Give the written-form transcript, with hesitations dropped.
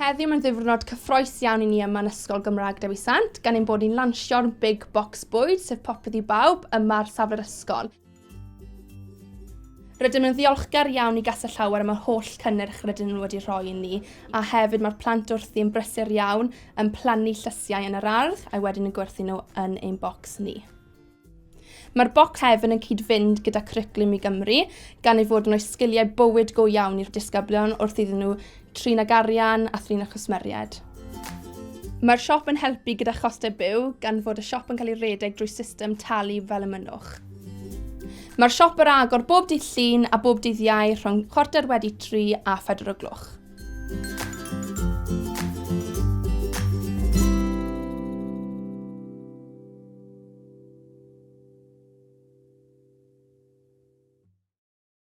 Heddiw mae'n ddiwrnod cyffroes iawn i ni yma yn Ysgol Gymraeg Dewi Sant, gan ein bod ni'n lansio'r Big Box Bwyd, sef popeth i bawb, yma ar safle'r ysgol. Rydym yn ddiolchgar iawn i Gastell Llawer am yr holl cynnyrch rydyn nhw wedi rhoi i ni, a hefyd mae'r plant wrthi yn brysur iawn yn plannu llysiau yn yr ardd a wedyn yn gwerthu nhw yn ein bocs ni. Mae'r bocs hefyd yn cyd-fynd gyda Cwricwlwm i Gymru, gan ei fod yn rhoi sgiliau bywyd go iawn i'r disgyblion wrth iddyn nhw trin ag arian a thrin â chwsmeriaid. Mae'r siop yn helpu gyda chostau byw, gan fod y siop yn cael ei redeg drwy system talu fel y mynnwch. Mae'r siop ar agor bob dydd Llun a bob dydd Iau rhwng 3:15 a 4 o gloch.